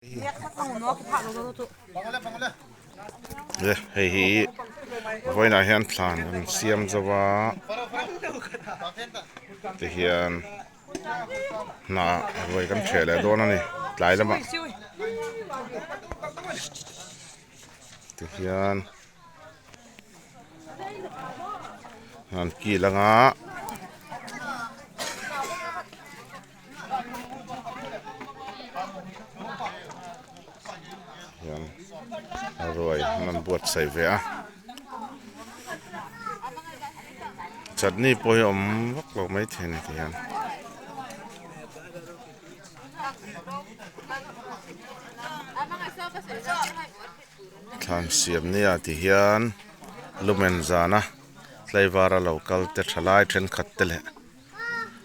Le hei hi vawiinah hian thlan an siam zo a tihian hna ruai kan ṭheh leh dawn a ni tlai lamah tihian an kil anga. Hian a ruai an rawn buatsaih ve a chutney pawh hi a awm vak lo maithei a ni ti hian. Thlan siam nia ti hian lumen zana tlaivara lo kal te thalai thenkhat te leh.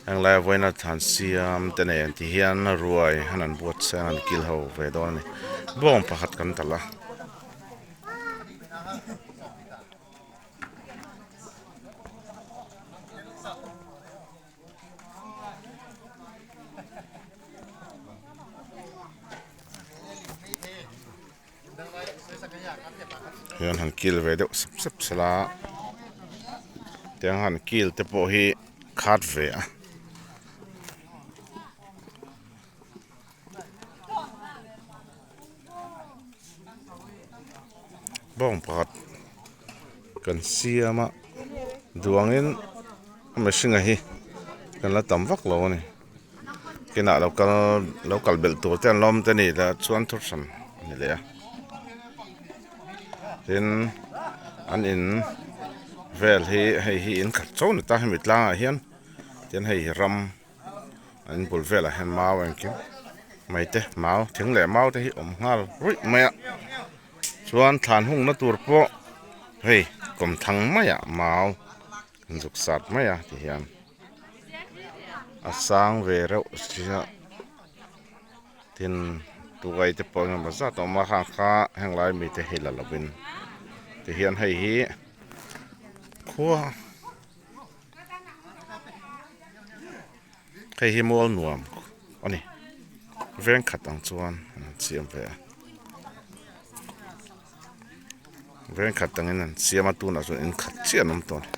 Henglai a vawiina thlan siam te nen ti hian ruai han an buatsaih a an kil ho ve dawn a ni bawng pakhat kan talh a. Hian han kil ve deuh sep sep sela tiang han kil te pawh hi khat ve a. Bawng pakhat kan siam a duangin a mihring a hi kan la tam vak lo a ni. Kinah lo kal lo kal belh tur te an lawm te ni la chuan thu hran a ni leh a tin an in vel hi hei hi in khat chauh a ni ta hemi tlangah hian tin hei hi ram an in bul velah hian mau engkim mai te mau thing leh mau te hi awm nghal ruih mai a chuan thlan hungna tur pawh hei kawmthang maiah mau an zuk sat mai a ti hian. A sang ve reuh sia tin tuai te pawh engemaw zat a awm a khang kha henglai mite hi la lovin tihian hei hi khua hei hi mual nuam a ni veng khat ang chuan an siam ve a veng khat angin an siam a tunah chuan in khat chiah an awm tawh a ni.